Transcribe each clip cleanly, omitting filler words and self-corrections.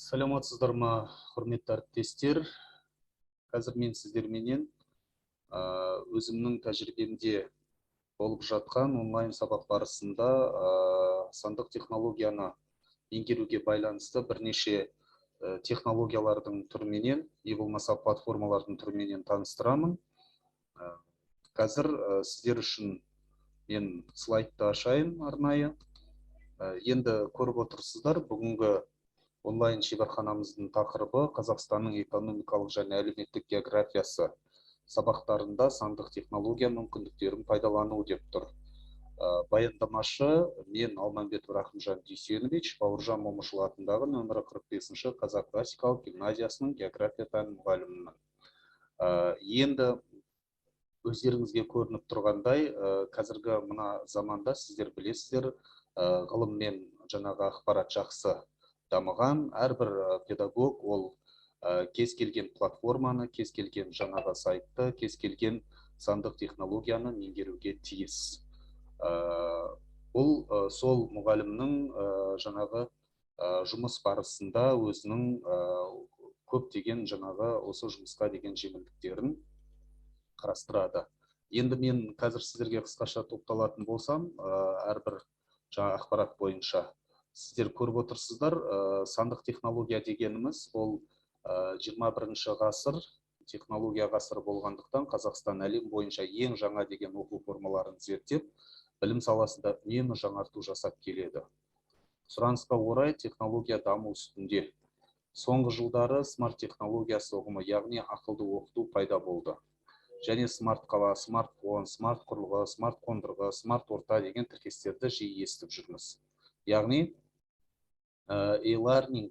Саламатсыздар ма, құрметті әріптестер? Қазір мен сіздерменен өзімнің тәжірибемде болып жатқан онлайн сабақ барысында сандық технологияны меңгеруге байланысты бірнеше технологиялардың түріменен, не болмаса платформалардың түріменен таныстырамын. Қазір сіздер үшін мен слайдты ашайын арнайы. Енді көріп отырсыздар, бүгінгі онлайн шеберханамыздың тақырыбы Қазақстанның экономикалық және әлеуметтік географиясы сабақтарында сандық технология мүмкіндіктерін пайдалану деп тұр. Баяндамашы мен, Алмамбетов Рахымжан Дүйсенович, Бауыржан Момышұлы атындағы нөмірі 45-ші Қазақ классикалық гимназиясының география пәні мұғалімімін. Енді өздеріңізге көрініп тұрғандай, қазіргі мына заманда сіздер білесіздер, ғылым мен жаңағы ақпарат жақсы дамыған. Әрбір педагог ол кез келген платформаны, кез келген жаңағы сайтты, кез келген сандық технологияны меңгеруге тиіс. Бұл сол мұғалімнің жаңағы жұмыс барысында өзінің көптеген жаңағы осы жұмысқа деген жеңілдіктерін қарастырады. Енді мен қазір сіздерге қысқаша тоқталатын болсам, әрбір жаңа ақпарат бойынша сіздер көріп отырсыздар, сандық технология дегеніміз ол 21-ші ғасыр, технология ғасыры болғандықтан Қазақстан әлем бойынша ең жаңа деген оқу формаларын зерттеп, білім саласында үнемі жаңарту жасап келеді. Сұранысқа орай технология даму үстінде. Соңғы жылдары смарт технологиясы ұғымы, яғни ақылды оқыту пайда болды. Және смарт қала, смартфон, смарт құрылғы, смарт қондырғы, смарт орта деген тіркестерді жиі естіп жүрміз. Яғни e-learning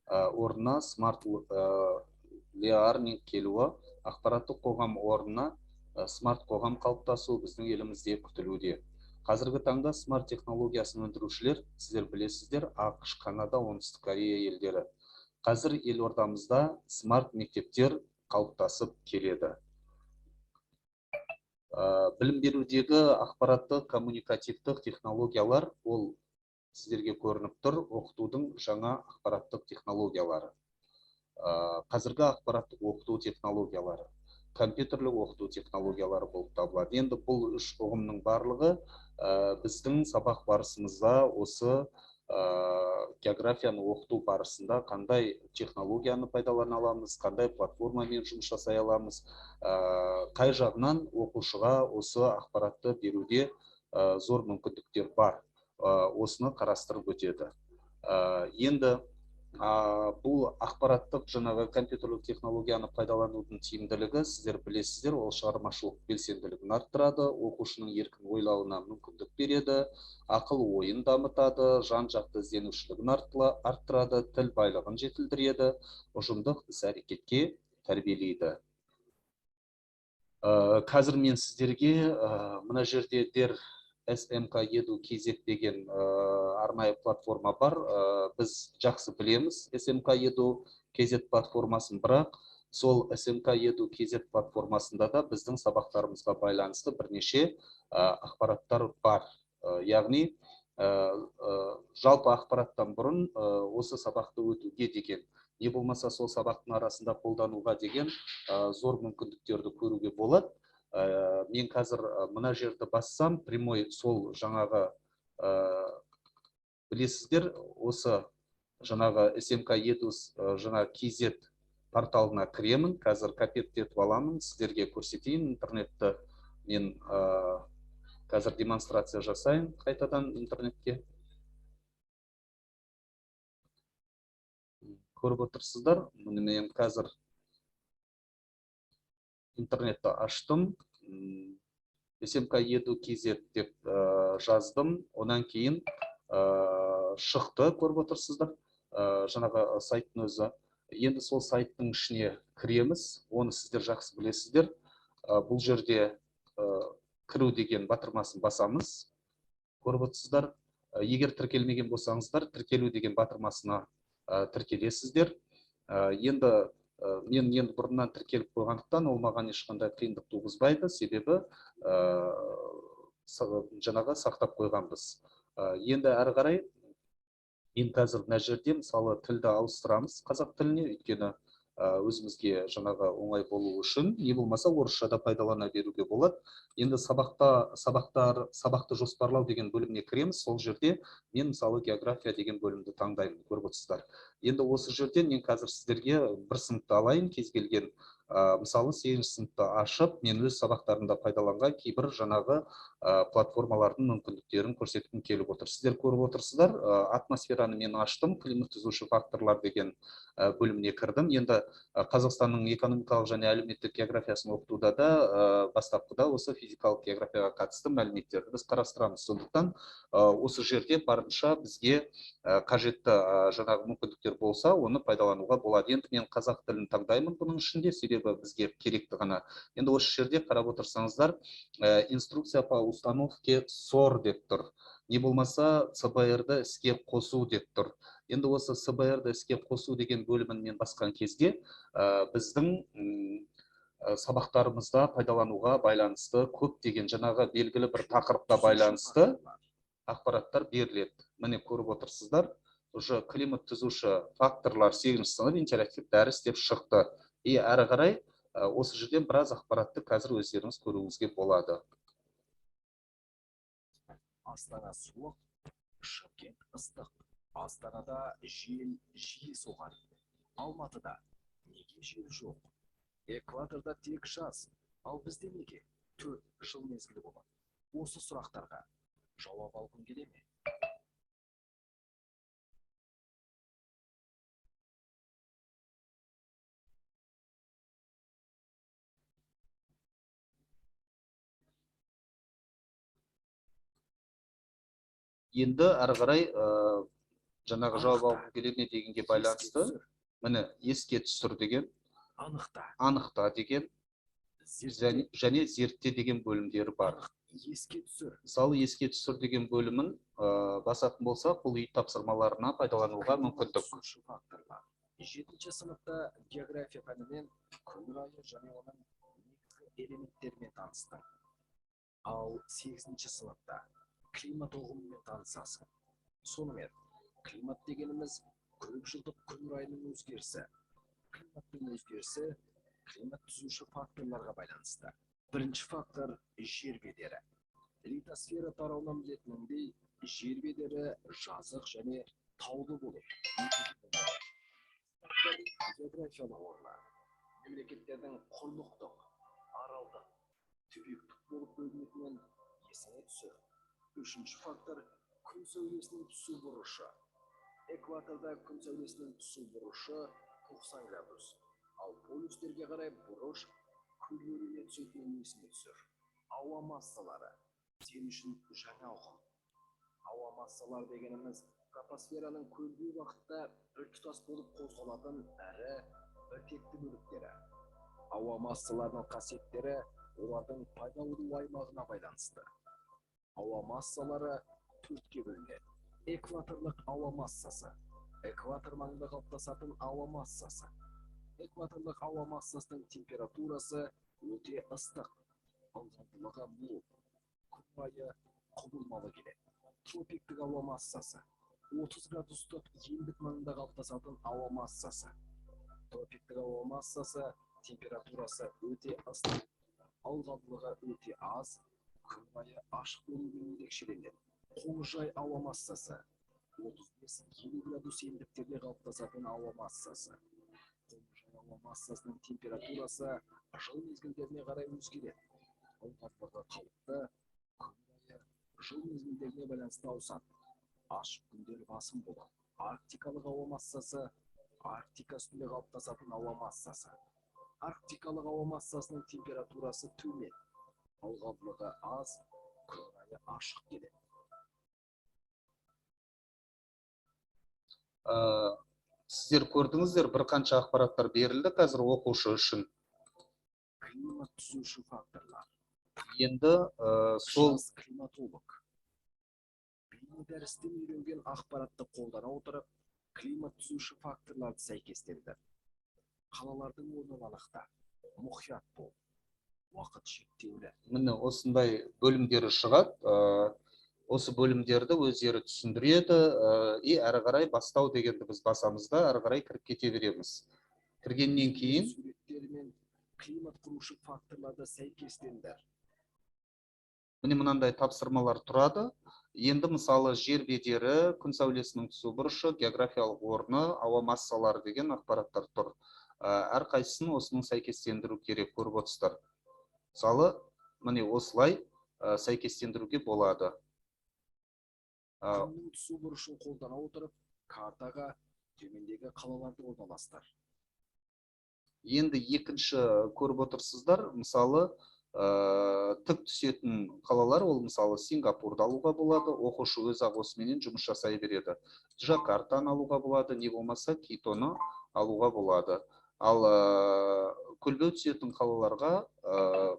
орнына смарт learning келуі, ақпараттық қоғам орнына смарт қоғам қалыптасуы біздің елімізде күтілуде. Қазіргі таңда смарт технологиясын өндірушілер, сіздер білесіздер, АҚШ, Канада, Оңтүстік Корея елдері. Қазір елордамызда смарт мектептер қалыптасып келеді. Білім берудегі ақпараттық коммуникативтік технологиялар ол сіздерге көрініп тұр, оқытудың жаңа ақпараттық технологиялары. Қазіргі ақпараттық оқыту технологиялары, компьютерлік оқыту технологиялары болып табылады. Енді бұл үш ұғымның барлығы біздің сабақ барысымызда осы географияны оқыту барысында қандай технологияны пайдалана аламыз, қандай платформамен жұмыс жасай аламыз, қай жағынан оқушыға осы ақпаратты беруде зор мүмкіндіктер бар. Осыны қарастырып өтеді. Енді бұл ақпараттық жаңағы компьютерлік технологияны пайдаланудың тиімділігі, сіздер білесіздер, ол шығармашылық белсенділігін арттырады, оқушының еркін ойлауына мүмкіндік береді, ақыл ойын дамытады, жан-жақты ізденушілігін арттырады, тіл байлығын жетілдіреді, ұжымдық іс-әрекетке тәрбиелейді. Қазір мен сіздерге мына жерде дер SMK Edu KZ деген арнайы платформа бар. Біз жақсы білеміз SMK Edu KZ платформасын, бірақ сол SMK Edu KZ платформасында да біздің сабақтарымызға байланысты бірнеше ақпараттар бар. Яғни жалпы ақпараттан бұрын осы сабақты өтуге деген, не болмаса сол сабақтың арасында қолдануға деген зор мүмкіндіктерді көруге болады. Мен қазір мына жерді бассам, прямой сол жаңағы, білесіздер, осы жаңағы SMK Edu жаңа KZ порталына кіремін. Қазір копировать етіп аламын, сіздерге көрсетейін интернетті. Мен қазір демонстрация жасайын қайтадан интернетке. Көріп отырсыздар, міне мен қазір интернетті аштым, SMK Edu KZ деп жаздым, одан кейін шықты, көріп отырсыздар, жаңағы сайттың өзі. Енді сол сайттың ішіне кіреміз, оны сіздер жақсы білесіздер. Бұл жерде кіру деген батырмасын басамыз, көріп отырсыздар. Егер тіркелмеген болсаңыздар, тіркелу деген батырмасына тіркелесіздер. Енді мен енді бұрыннан тіркеліп қойғандықтан ол маған ешқандай қиындық туғызбайды, себебі жаңағы сақтап қойғанбыз. Енді әрі қарай Мен қазір мына жерде мысалы тілді ауыстырамыз қазақ тіліне, өйткені өзімізге жаңағы оңай болу үшін, не болмаса орысша да пайдалана беруге болады. Енді сабақты жоспарлау деген бөліміне кіреміз. Сол жерде мен мысалы география деген бөлімді таңдаймын, көріп отырсыздар. Енді осы жерден мен қазір сіздерге бір сыныпты алайын, кез келген, мысалы 8 сыныпты ашып, мен өз сабақтарымда пайдаланған кейбір жаңағы платформалардың мүмкіндіктерін көрсеткім келіп отыр. Сіздер көріп отырсыздар, атмосфераны мен аштым, климат түзуші факторлар деген бөліміне кірдім. Енді Қазақстанның экономикалық және әлеуметтік географиясын оқытуда да бастапқыда осы физикалық географияға қатысты мәліметтерді біз қарастырамыз. Сондықтан осы жерде барынша бізге қажетті жаңағы мүмкіндіктер болса, оны пайдалануға болады. Енді мен қазақ тілін таңдаймын бұның ішінде, себебі бізге керекті ғана. Енді осы жерде қарап отырсаңыздар, инструкция по установке СОР деп тұр. Не болмаса ЦБР-ді іске қосу деп тұр. Енді осы ЦБР-ді іске қосу деген бөлімін мен басқан кезде, біздің сабақтарымызда пайдалануға байланысты көптеген жаңағы белгілі бір тақырыпқа байланысты ақпараттар беріледі. Міне көріп отырсыздар, уже климат түзуші факторлар 8 сынып интерактив дәріс деп шықты. И әрі қарай осы жерден біраз ақпаратты қазір өздеріңіз көруіңізге болады. Астана суық, Шымкент ыстық. Астанада жел жиі соғады. Алматыда неге жел жоқ? Экваторда тек жаз, ал бізде неге 4 жыл мезгілі болады? Осы сұрақтарға жауап алғың келе ме? Енді әрі қарай, жаңағы жауап алғым келе ме дегенге байланысты, міне еске түсір деген, Анықта. Анықта деген, Зертте. және зертте деген бөлімдері бар. Еске түсір. Мысалы, еске түсір деген бөлімін, басатын болсақ, бұл үй тапсырмаларына пайдалануға мүмкіндік. Түсірші факторлар. 7 сыныпта география пәнінен күн райы және оның негізгі элементтерімен таныстың. Ал 8 сыныпта климат ұғымымен танысасың. Сонымен, климат дегеніміз көп жылдық күн райының өзгерісі. Климаттың өзгерісі климат түзуші факторларға байланысты. Бірінші фактор жер бедері. Литосфера тарауынан білетінімдей, жер бедері жазық және таулы болып географиялық орны. Мемлекеттердің құрлықтық, аралдық, түбектік болып бөлінетінін есіңе түсір. Үшінші фактор күн сәулесінің түсу бұрышы. Экваторда күн сәулесінің түсу бұрышы 90 градус, ал полюстерге қарай бұрыш көлбеулене түсетінін есіңе түсір. Ауа массалары сен үшін жаңа ұғым. Ауа массалары дегеніміз тропосфераның көлбеу уақытта біртұтас болып қозғалатын әрі біртекті бөліктері. Ауа массаларының қасиеттері олардың пайда болу аймағына байланысты. Ауа массалары төртке бөлінеді. Экваторлық ауа массасы, экватор маңында қалыптасатын ауа массасы. Экваторлық ауа массасының температурасы өте ыстық, ылғалдылығы мол, күн райы құбылмалы келеді. Тропиктік ауа массасы, 30 градустық ендік маңында қалыптасатын ауа массасы. Тропиктік ауа массасы температурасы өте ыстық, ылғалдылығы өте аз, күн райы ашық болуымен ерекшеленеді. Қоңыржай ауа массасы, 35-50 градус ендіктерде қалыптасатын ауа массасы. Қоңыржай ауа массасының температурасы жыл мезгілдеріне қарай өзгереді. Ылғалдылығы қалыпты, күн райы жыл мезгілдеріне байланысты ауысады. Ашық күндер басым болады. Арктикалық ауа массасы, Арктика үстінде қалыптасатын ауа массасы. Арктикалық ауа массасының температурасы төмен, ылғалдылығы аз, күн райы ашық келеді. Сіздер көрдіңіздер, бірқанша ақпараттар берілді қазір оқушы үшін. Климат түзуші факторлар. Енді, сол Жас климатолог. Бейнедәрістен үйренген ақпаратты қолдана отырып, климат түзуші факторларды сәйкестендір. Қалалардың орнын анықта. Мұқият бол. Уақыт шектеулі. Міне осындай бөлімдері шығады. Осы бөлімдерді өздері түсіндіреді, и әрі қарай бастау дегенді біз басамыз да, әрі қарай кіріп кете береміз. Кіргеннен кейін суреттері мен климат құрушы факторларды сәйкестендір. Міне, мынандай тапсырмалар тұрады. Енді, мысалы, жер бедері, күн сәулесінің түсу бұрышы, географиялық орны, ауа массалары деген ақпараттар тұр. Әрқайсысын осының сәйкестендіру керек, көріп отырсыздар. Мысалы, міне, осылай сәйкестендіруге болады. Күннің түсу бұрышын қолдана отырып, картаға төмендегі қалаларды орналастыр. Енді екінші көріп отырсыздар, мысалы, тік түсетін қалалар, ол, мысалы, Сингапурды алуға болады, оқушы өзі ақ осыменен жұмыс жасай береді. Джакартаны алуға болады, не болмаса Китоны алуға болады. Ал көлбеу түсетін қалаларға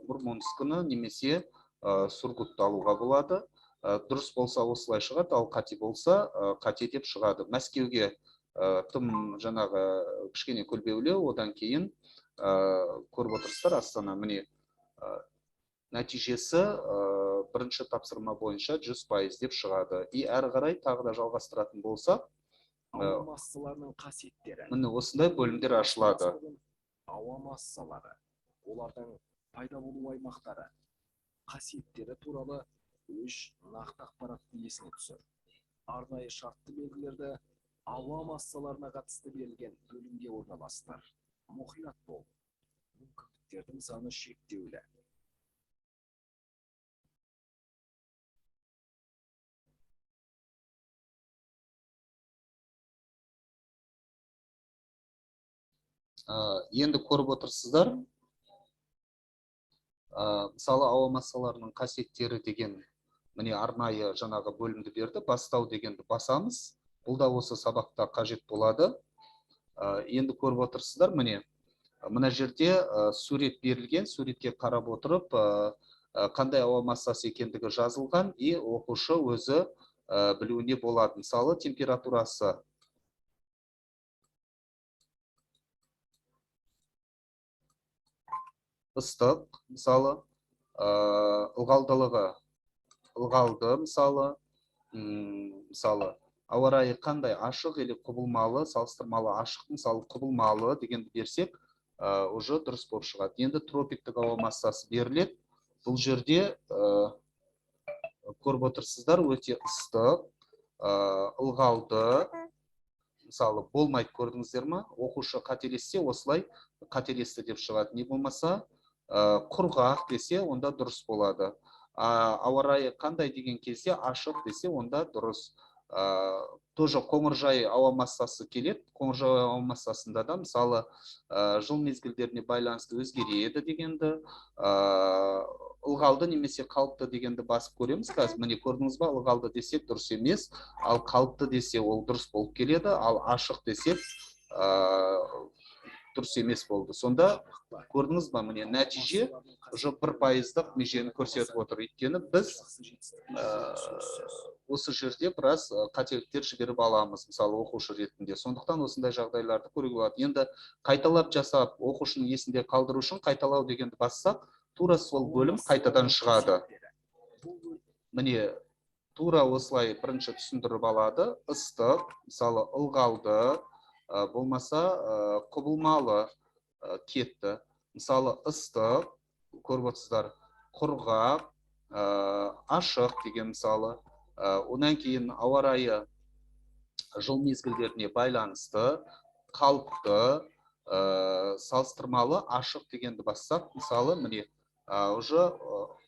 Мурманскіні немесе Сургутты алуға болады. Дұрыс болса осылай шығады, ал қате болса қате деп шығады. Мәскеуге тым жаңағы кішкене көлбеулеу, одан кейін көріп отырсыздар, Астана, міне, нәтижесі бірінші тапсырма бойынша 100% деп шығады. И әрі қарай тағы да жалғастыратын болсақ, ауа массаларының қасиеттері. Міне, осындай бөлімдер ашылады. Ауа массалары, олардың пайда болу аймақтары, қасиеттері туралы үш нақты ақпаратты есіңе түсір. Арнайы шартты белгілерді ауа массаларына қатысты берілген бөлімге орналастыр. Мұқият бол. Мүмкіндіктердің саны шектеулі. Енді көріп отырсыздар, мысалы, ауа массаларының қасиеттері деген, міне, арнайы жаңағы бөлімді берді. Бастау дегенді басамыз. Бұл да осы сабақта қажет болады. Енді көріп отырсыздар, міне, мына жерде сурет берілген, суретке қарап отырып, қандай ауа массасы екендігі жазылған, и оқушы өзі білуіне болады. Мысалы, температурасы ыстық, мысалы, ылғалдылығы ылғалды, мысалы, ауа райы қандай, ашық или құбылмалы, салыстырмалы ашық, мысалы, құбылмалы дегенді берсек, уже дұрыс болып шығады. Енді тропиктік ауа массасы беріледі. Бұл жерде көріп отырсыздар, өте ыстық, ылғалды, мысалы, болмайды, көрдіңіздер ма? Оқушы қателессе, осылай қателесті деп шығады. Не болмаса, құрғақ десе, онда дұрыс болады. Ауа райы қандай деген кезде ашық десе, онда дұрыс. Тоже қоңыржай ауа массасы келеді. Қоңыржай ауа массасында да, мысалы, жыл мезгілдеріне байланысты өзгереді дегенді, ылғалды немесе қалыпты дегенді басып көреміз. Қазір, міне, көрдіңіз ба, ылғалды десек дұрыс емес, ал қалыпты десе ол дұрыс болып келеді, ал ашық десек дұрыс емес болды. Сонда көрдіңіз ба, міне, нәтиже уже 1%-дық межені көрсетіп отыр. Өйткені біз осы жерде біраз қателіктер жіберіп аламыз, мысалы, оқушы ретінде. Сондықтан осындай жағдайларды көруге болады. Енді қайталап жасап, оқушының есінде қалдыру үшін қайталау дегенді бассақ, тура сол бөлім қайтадан шығады. Міне, тура осылай бірінші түсіндіріп алады. Ыстық, мысалы, ылғалды, болмаса, құбылмалы, кетті. Мысалы, ыстық, көріп отырсыздар, құрғақ, ашық деген, мысалы. Одан кейін ауа райы жыл мезгілдеріне байланысты, қалыпты, салыстырмалы ашық дегенді бассақ, мысалы, міне, уже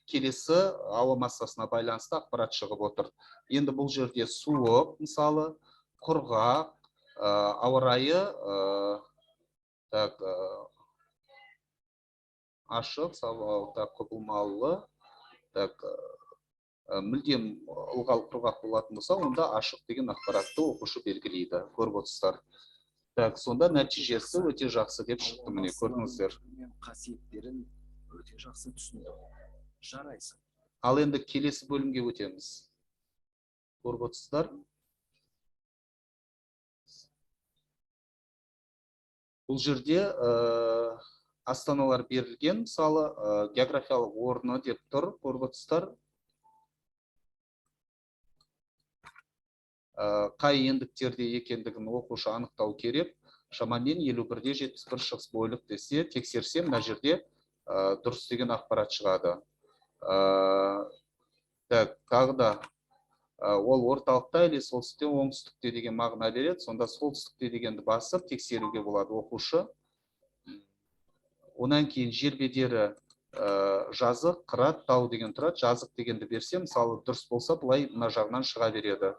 келесі ауа массасына байланысты ақпарат шығып отыр. Енді бұл жерде суық, мысалы, құрғақ, ауа райы, так, ашық, так, құбылмалы, так, мүлдем ылғал құрғақ болатын болса, онда ашық деген ақпаратты оқушы белгілейді. Көріп отырсыздар. Так, сонда нәтижесі өте жақсы деп шықты, міне, көрдіңіздер. Мен қасиеттерін өте жақсы түсіндім. Жарайсың. Ал енді келесі бөлімге өтеміз. Көріп отырсыздар. Бұл жерде астаналар берілген, мысалы, географиялық орны деп тұр, көріп отырсыздар. Қай ендіктерде екендігін оқушы анықтау керек. Шамамен 51,71 шығыс бойлық десе, тексерсе, мына жерде дұрыс деген ақпарат шығады. Так, тағы да ол орталықта или солтүстікте, оңтүстікте деген мағына береді. Сонда солтүстікте дегенді басып тексеруге болады оқушы. Одан кейін жер бедері жазық, қырат, тау деген тұрады. Жазық дегенді берсе, мысалы, дұрыс болса, былай мына жағынан шыға береді.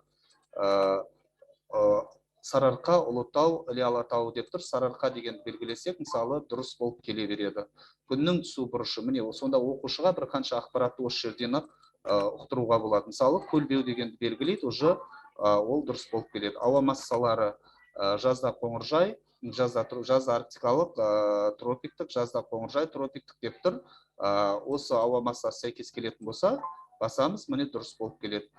Сарыарқа, Ұлытау, Іле Алатауы деп тұр. Сарыарқа дегенді белгілесек, мысалы, дұрыс болып келе береді. Күннің түсу бұрышы, міне, сонда оқушыға бір қанша ақпаратты осы жерден ақ ұқтыруға болады. Мысалы, көлбеу дегенді белгілейді, уже ол дұрыс болып келеді. Ауа массалары жазда қоңыржай, жазда арктикалық, тропиктік, жазда қоңыржай, тропиктік деп тұр. Осы ауа массасы сәйкес келетін болса, басамыз, міне, дұрыс болып келеді.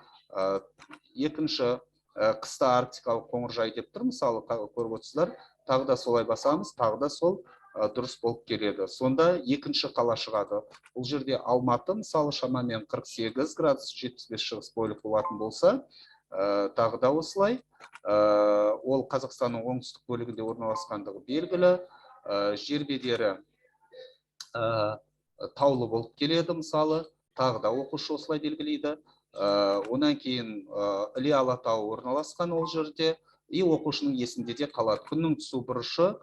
Екінші, қыста арктикалық қоңыржай деп тұр, мысалы, көріп отырсыздар, тағы да солай басамыз, тағы да сол дұрыс болып келеді. Сонда екінші қала шығады. Бұл жерде Алматы, мысалы, шамамен 48 градус 75 шығыс бойлық болатын болса, тағы да осылай. Ол Қазақстанның оңтүстік бөлігінде орналасқандығы белгілі. Жер бедері таулы болып келеді, мысалы, тағы да оқушы осылай белгілейді. Одан кейін Іле Алатауы орналасқан ол жерде, и оқушының есінде де қалады. Күннің түсу бұрышы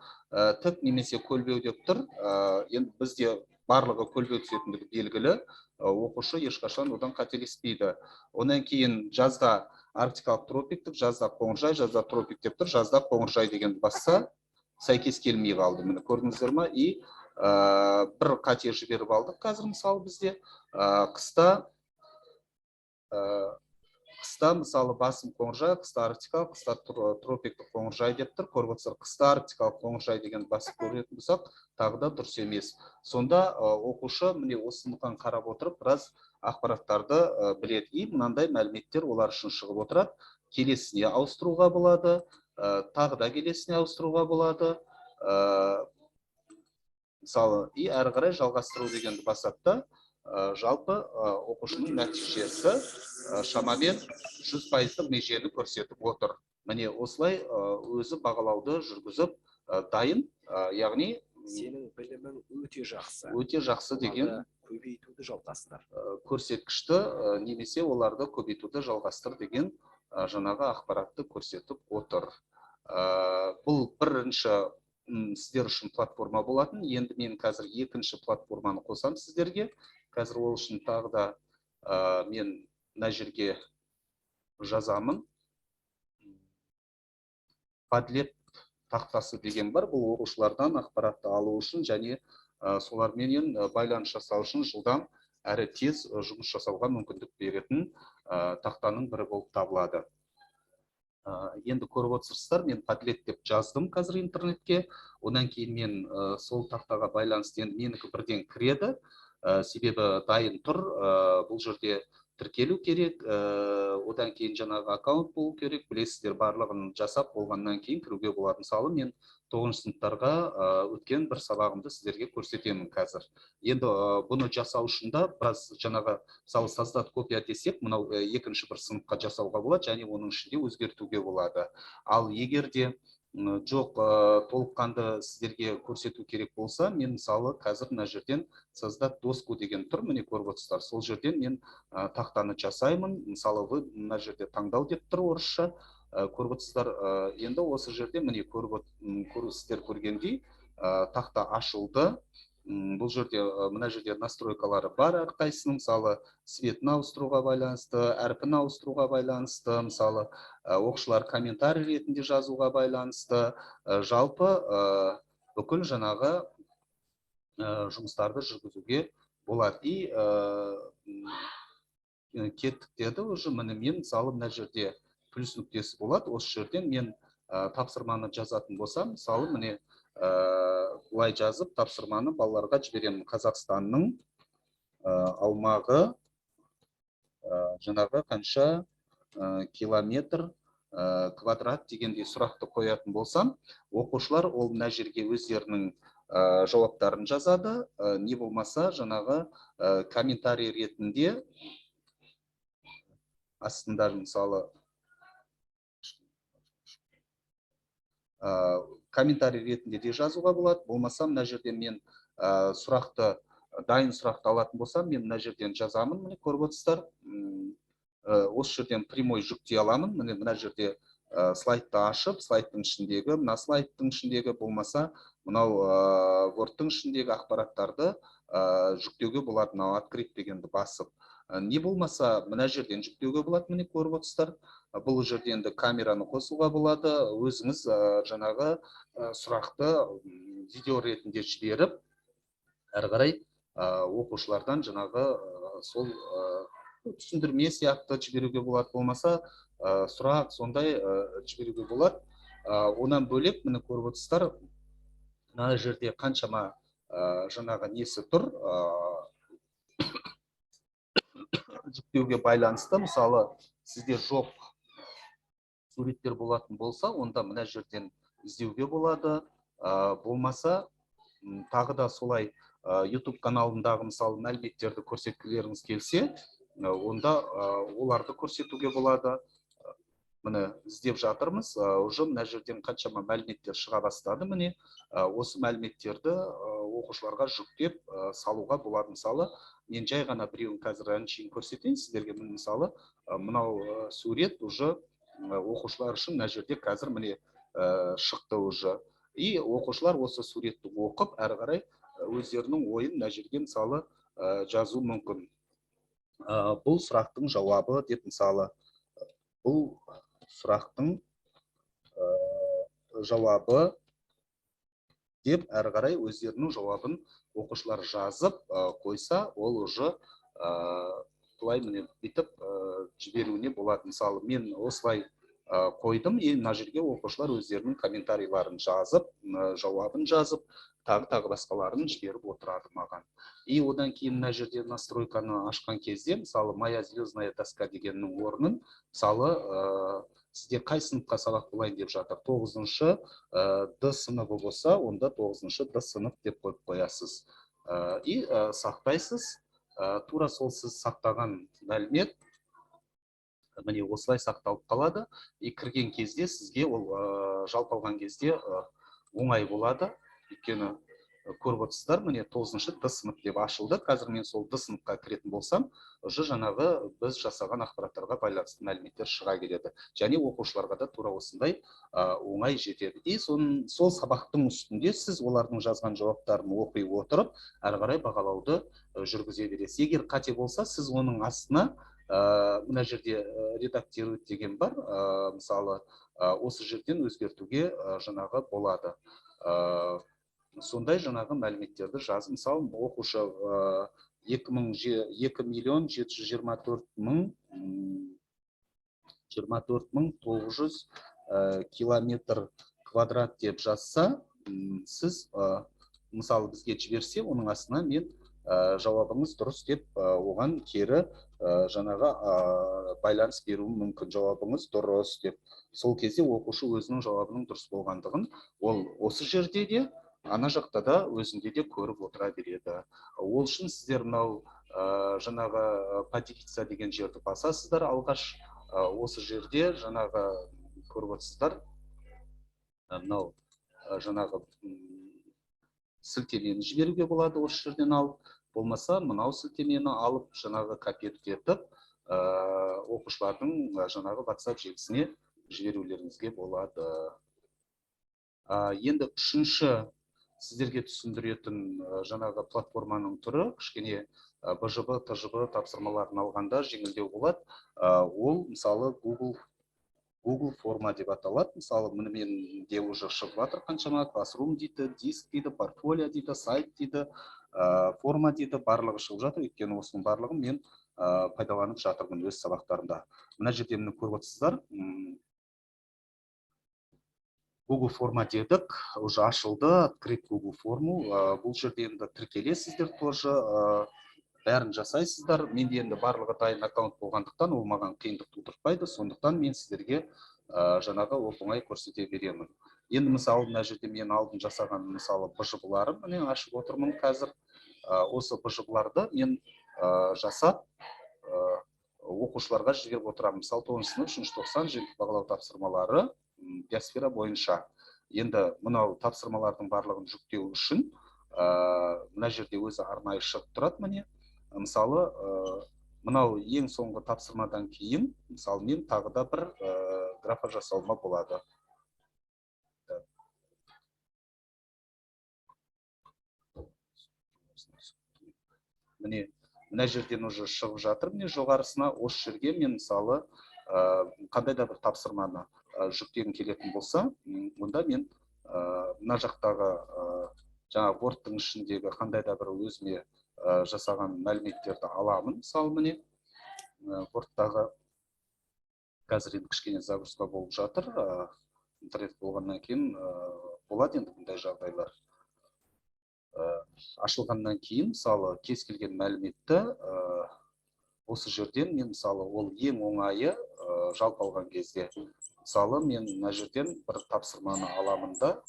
тік немесе көлбеу деп тұр. Енді бізде барлығы көлбеу түсетіндігі белгілі. Оқушы ешқашан одан қателеспейді. Одан кейін жазда арктикалық тропиктік, жазда қоңыржай, жазда тропик деп тұр. Жазда қоңыржай дегенді басса, сәйкес келмей қалды. Міне, көрдіңіздер ма? И бір қате жіберіп алдық қазір, мысалы, бізде. Қыста, мысалы, басым қоңыржай, қыста арктикалық, қыста тропиктік қоңыржай деп тұр. Көріп отырсыздар, қыста арктикалық қоңыржай деген басып көретін болсақ, тағы да дұрыс емес. Сонда оқушы, міне, осыны қарап отырып, біраз ақпараттарды біледі. И мынандай мәліметтер олар үшін шығып отырады. Келесіне ауыстыруға болады, тағы да келесіне ауыстыруға болады. Мысалы, и әрі қарай жалғастыру дегенді басады да, жалпы оқушының нәтижесі шамамен 100 пайыздық межені көрсетіп отыр. Міне, осылай өзі бағалауды жүргізіп, дайын, яғни Сенің білімің өте жақсы. Өте жақсы деген Оларды көбейтуді жалғастыр. Көрсеткішті немесе оларды көбейтуді жалғастыр деген жаңағы ақпаратты көрсетіп отыр. Бұл бірінші сіздер үшін платформа болатын. Енді мен қазір екінші платформаны қосамын сіздерге. Қазір ол үшін тағы да мен мына жерге жазамын. Padlet тақтасы деген бар. Бұл оқушылардан ақпаратты алу үшін және соларменен байланыс жасау үшін жылдам әрі тез жұмыс жасауға мүмкіндік беретін тақтаның бірі болып табылады. Енді көріп отырсыздар, мен Padlet деп жаздым қазір интернетке. Одан кейін мен сол тақтаға байланысты енді менікі бірден кіреді. Себебі дайын тұр. Бұл жерде тіркелу керек, одан кейін жаңағы аккаунт болу керек, білесіздер, барлығын жасап болғаннан кейін кіруге болады. Мысалы, мен тоғызыншы сыныптарға өткен бір сабағымды сіздерге көрсетемін қазір. Енді бұны жасау үшін да біраз жаңағы, мысалы, создать копия десек, мынау екінші бір сыныпқа жасауға болады және оның ішінде өзгертуге болады. Ал егер де жоқ, толыққанды сіздерге көрсету керек болса, мен, мысалы, қазір мына жерден создать доску деген тұр, міне, көріп отырсыздар. Сол жерден мен тақтаны жасаймын. Мысалы, вы мына жерде таңдау деп тұр орысша. Көріп отырсыздар, енді осы жерде, міне, сіздер көргендей, тақта ашылды. Бұл жерде, мына жерде настройкалары бар әрқайсысының, мысалы, цветін ауыстыруға байланысты, әрпін ауыстыруға байланысты, мысалы, оқушылар комментарий ретінде жазуға байланысты, жалпы бүкіл жаңағы жұмыстарды жүргізуге болады. И кеттік деді уже, міне, мен, мысалы, мына жерде плюс нүктесі болады. Осы жерден мен тапсырманы жазатын болсам, мысалы, міне, былай жазып тапсырманы балаларға жіберемін. Қазақстанның аумағы жаңағы қанша километр квадрат дегендей сұрақты қоятын болсам, оқушылар ол мына жерге өздерінің жауаптарын жазады, не болмаса жаңағы комментарий ретінде астында, мысалы. Комментарий ретінде де жазуға болады. Болмаса мына жерден мен сұрақты, дайын сұрақты алатын болсам, мен мына жерден жазамын, міне көріп отырсыздар. Осы жерден прямой жүктей аламын. Міне мына жерде слайдты ашып, слайдтың ішіндегі, мына слайдтың ішіндегі, болмаса мынау Word-тың ішіндегі ақпараттарды жүктеуге болады, мынау открыть дегенді басып. Не болмаса мына жерден жүктеуге болады, міне көріп отырсыздар. Бұл жерде енді камераны қосуға болады. Өзіңіз жаңағы сұрақты видео ретінде жіберіп, әрі қарай оқушылардан жаңағы сол түсіндірме сияқты жіберуге болады, болмаса сұрақ сондай жіберуге болады. Онан бөлек міне көріп отырсыздар, мына жерде қаншама жаңағы несі тұр, жүктеуге байланысты. Мысалы, сізде жоқ суреттер болатын болса, онда мына жерден іздеуге болады. Болмаса, тағы да солай, YouTube каналындағы мысалы мәліметтерді көрсеткілеріңіз келсе, онда оларды көрсетуге болады. Міне іздеп жатырмыз, уже мына жерден қаншама мәліметтер шыға бастады. Міне, осы мәліметтерді оқушыларға жүктеп салуға болады. Мысалы, мен жай ғана біреуін қазір әншейін көрсетейін сіздерге. Міне, мысалы, мынау сурет уже оқушылар үшін мына жерде қазір міне шықты уже. И оқушылар осы суретті оқып, әрі қарай өздерінің ойын мына жерге мысалы жазу мүмкін. Бұл сұрақтың жауабы деп, мысалы, бұл сұрақтың жауабы деп әрі қарай өздерінің жауабын оқушылар жазып қойса, ол уже былай міне бүйтіп жіберуіне болады. Мысалы, мен осылай қойдым, и мына жерге оқушылар өздерінің комментарийларын жазып, жауабын жазып, тағы басқаларын жіберіп отырады маған. И одан кейін мына жерде настройканы ашқан кезде, мысалы, моя звездная доска дегеннің орнын, мысалы, сізде қай сыныпқа сабақ болайын деп жатыр, 9-шы Д сыныбы болса, онда 9-шы Д сынып деп қойып қоясыз. И сақтайсыз. Тура сол сіз сақтаған мәлімет міне осылай сақталып қалады. И кірген кезде сізге ол жалпы алған кезде оңай болады. Өйткені көріп отырсыздар, міне 9-шы Д сынып деп ашылды. Қазір мен сол Д сыныпқа кіретін болсам, уже жаңағы біз жасаған ақпараттарға байланысты мәліметтер шыға келеді. Және оқушыларға да тура осындай оңай жетеді. И сол сабақтың үстінде сіз олардың жазған жауаптарын оқи отырып, әрі қарай бағалауды жүргізе бересіз. Егер қате болса, сіз оның астына мына жерде редактировать деген бар, мысалы, осы жерден өзгертуге жаңағы болады. Сондай жаңағы мәліметтерді жаз. Мысалы, оқушы 2 724 000 24 900 километр квадрат деп жазса, сіз, мысалы, бізге жіберсе, оның астына мен жауабыңыз дұрыс деп оған кері жаңағы байланыс беруім мүмкін, жауабыңыз дұрыс деп. Сол кезде оқушы өзінің жауабының дұрыс болғандығын ол осы жерде де, ана жақта да, өзінде де көріп отыра береді. Ол үшін сіздер мынау жаңағы поделиться деген жерді басасыздар алғаш. Осы жерде жаңағы көріп отырсыздар, мынау жаңағы сілтемені жіберуге болады осы жерден алып, болмаса мынау сілтемені алып, жаңағы копировать етіп, оқушылардың жаңағы WhatsApp желісіне жіберулеріңізге болады. Енді үшінші сіздерге түсіндіретін жаңағы платформаның түрі кішкене БЖБ, ТЖБ тапсырмаларын алғанда жеңілдеу болады. Ол мысалы Google форма деп аталады. Мысалы, міне менде уже шығып жатыр қаншама: Classroom дейді, диск дейді, портфолио дейді, сайт дейді, форма дейді, барлығы шығып жатыр. Өйткені осының барлығын мен пайдаланып жатырмын өз сабақтарымда. Мына жерде міне көріп отырсыздар, Google форма дедік, уже ашылды, открыть Google форму. Бұл жерде енді тіркелесіздер тоже, бәрін жасайсыздар. Менде енді барлығы дайын аккаунт болғандықтан, ол маған қиындық тудыртпайды. Сондықтан мен сіздерге жаңағы оп оңай көрсете беремін. Енді мысалы, мына жерде мен алдын жасаған, мысалы, БЖБ-ларым міне ашып отырмын қазір. Осы БЖБ-ларды мен жасап, оқушыларға жіберіп отырамын. Мысалы, 9-сынып 3-тоқсан жиынтық бағалау тапсырмалары биосфера бойынша. Енді мынау тапсырмалардың барлығын жүктеу үшін мына жерде өзі арнайы шығып тұрады міне. Мысалы, мынау ең соңғы тапсырмадан кейін, мысалы, мен тағы да бір графа жасауыма болады. Міне, мына жерден уже шығып жатыр, міне жоғарысына. Осы жерге мен, мысалы, қандай да бір тапсырманы жүктегім келетін болса, онда мен мына жақтағы жаңа Word-тың ішіндегі қандай да бір өзіме жасаған мәліметтерді аламын. Мысалы, міне, Word-тағы қазір енді кішкене загрузка болып жатыр, интернет болғаннан кейін болады енді бұндай жағдайлар. Ашылғаннан кейін, мысалы, кез келген мәліметті осы жерден мен, мысалы, ол ең оңайы, жалпы алған кезде, мысалы, мен мына жерден бір тапсырманы аламын да.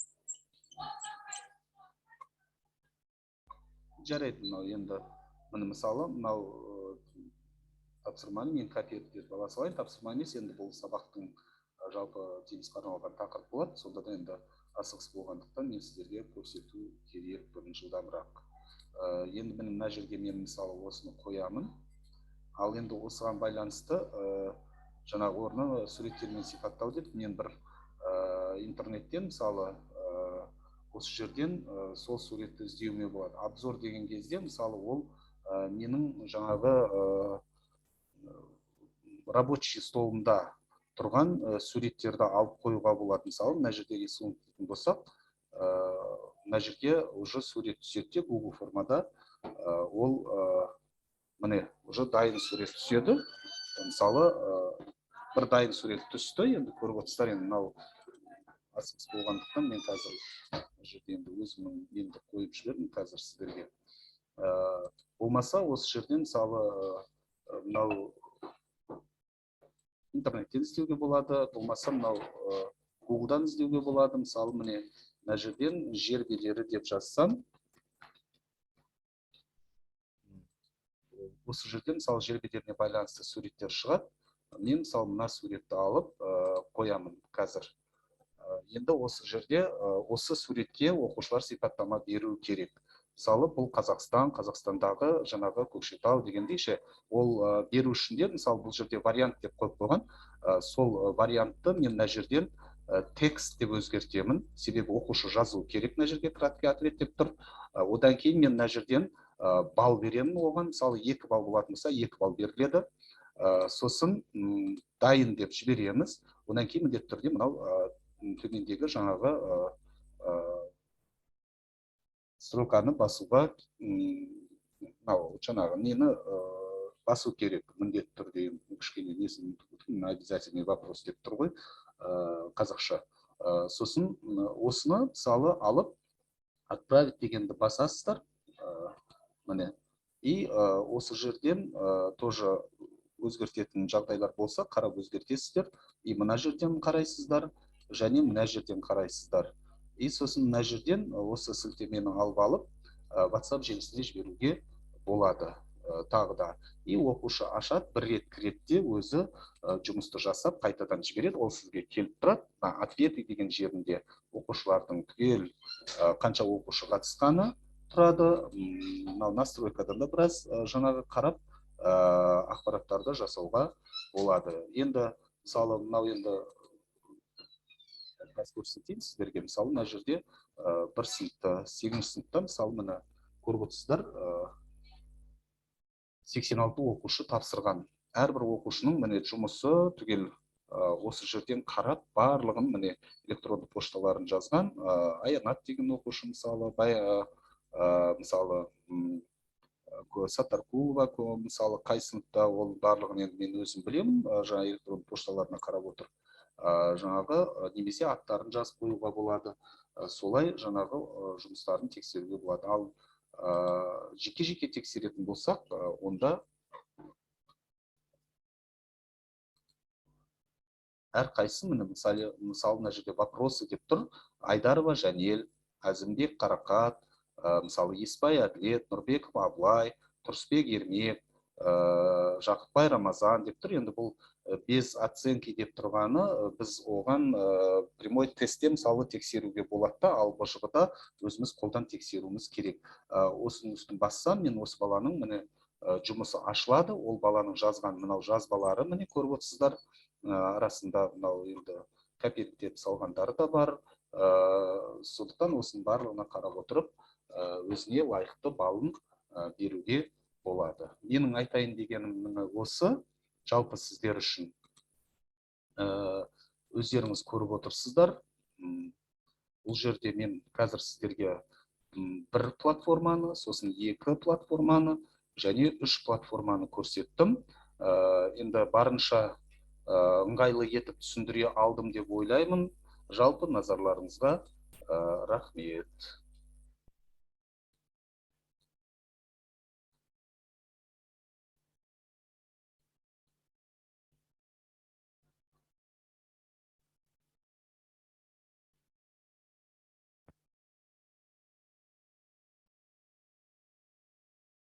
Жарайды, мынау енді міне, мысалы, мынау тапсырманы мен копировать етіп ала салайын. Тапсырма емес, енді бұл сабақтың жалпы Teams-қа арналған тақырып болады. Сонда да енді асығыс болғандықтан мен сіздерге көрсету керекпін жылдамырақ. Енді міне мына жерге мен, мысалы, осыны қоямын. Ал енді осыған байланысты жаңағы орны суреттермен сипаттау деп мен бір интернеттен, мысалы, осы жерден сол суретті іздеуіме болады. Обзор деген кезде, мысалы, ол менің жаңағы рабочий столымда тұрған суреттерді алып қоюға болады. Мысалы, мына жерде рисунок дейтін болсақ, мына жерге уже сурет түседі де, Google формада ол міне уже дайын сурет түседі. Мысалы, бір дайын сурет түсті, енді көріп отырсыздар. Енді мынау асығыс болғандықтан мен қазір мына жерде енді өзімнің енді қойып жібердім қазір сіздерге. Болмаса осы жерден, мысалы, мынау интернеттен іздеуге болады, болмаса мынау Google'дан іздеуге болады. Мысалы, міне мына жерден жер бедері деп жазсам, осы жерден, мысалы, жер бедеріне байланысты суреттер шығады. Мен, мысалы, мына суретті алып қоямын қазір. Енді осы жерде осы суретке оқушылар сипаттама беру керек. Мысалы, бұл Қазақстан, Қазақстандағы жаңағы Көкшетау дегендей ше, ол беру үшін де, мысалы, бұл жерде вариант деп қойып қойған. Сол вариантты мен мына жерден текст деп өзгертемін, себебі оқушы жазу керек мына жерге, краткий ответ деп тұр. Одан кейін мен мына жерден балл беремін оған, мысалы, 2 балл болатын болса, 2 балл беріледі. Сосын дайын деп жібереміз. Одан кейін міндетті түрде мынау төмендегі жаңағы строканы басуға, мынау жаңағы нені басу керек міндетті түрде. Кішкене несін, обязательный вопрос деп тұр ғой қазақша. Сосын осыны, мысалы, алып отправить дегенді басасыздар, міне, и осы жерден тоже өзгертетін жағдайлар болса, қарап өзгертесіздер. И мына жерден қарайсыздар, және мына жерден қарайсыздар. И сосын мына жерден осы сілтемені алып WhatsApp желісіне жіберуге болады тағы да. И оқушы ашады, бір рет кіреді де өзі жұмысты жасап қайтадан жібереді, ол сізге келіп тұрады. Мына ответы деген жерінде оқушылардың түгел қанша оқушы қатысқаны тұрады. Мынау настройкадан да біраз жаңағы қарап ақпараттарды жасауға болады. Енді, мысалы, мынау енді қазір көрсетейін сіздерге. Мысалы, мына жерде бір сыныпта, 8-ші сыныпта, мысалы, міне көріп отырсыздар, 86 оқушы тапсырған. Әрбір оқушының міне жұмысы түгел осы жерден қарап, барлығын міне электронды пошталарын жазған. Аянат деген оқушы, мысалы, мысалы, Саттаркулова, мысалы, қай сыныпта, ол барлығын енді мен өзім білемін, жаңа электронды пошталарына қарап отырып. Жаңағы немесе аттарын жазып қоюға болады. Солай жаңағы жұмыстарын тексеруге болады. Ал жеке-жеке тексеретін болсақ, онда әрқайсысы міне, мысалы, мына жерде вопросы деп тұр. Айдарова Жәнел, Әзімбек Қарақат, мысалы, Еспай Әділет, Нұрбеков Абылай, Тұрысбек Ермек, Жақыпбай Рамазан деп тұр. Енді бұл Без оценки деп тұрғаны, біз оған прямой тестте, мысалы, тексеруге болады да, ал БЖҒ да өзіміз қолдан тексеруіміз керек. Осының үстін бассам, мен осы баланың, міне, жұмысы ашылады. Ол баланың жазған мынау жазбалары, міне, көріп отырсыздар. Арасында мынау енді кәпеттеп салғандары да бар. Сондықтан осының барлығына қарап отырып, өзіне лайықты балын беруге болады. Менің айтайын дегенім, міне, осы. Жалпы сіздер үшін, өздеріңіз көріп отырсыздар. Бұл жерде мен қазір сіздерге бір платформаны, сосын екі платформаны және үш платформаны көрсеттім. Енді барынша ыңғайлы етіп түсіндіре алдым деп ойлаймын. Жалпы назарларыңызға рахмет.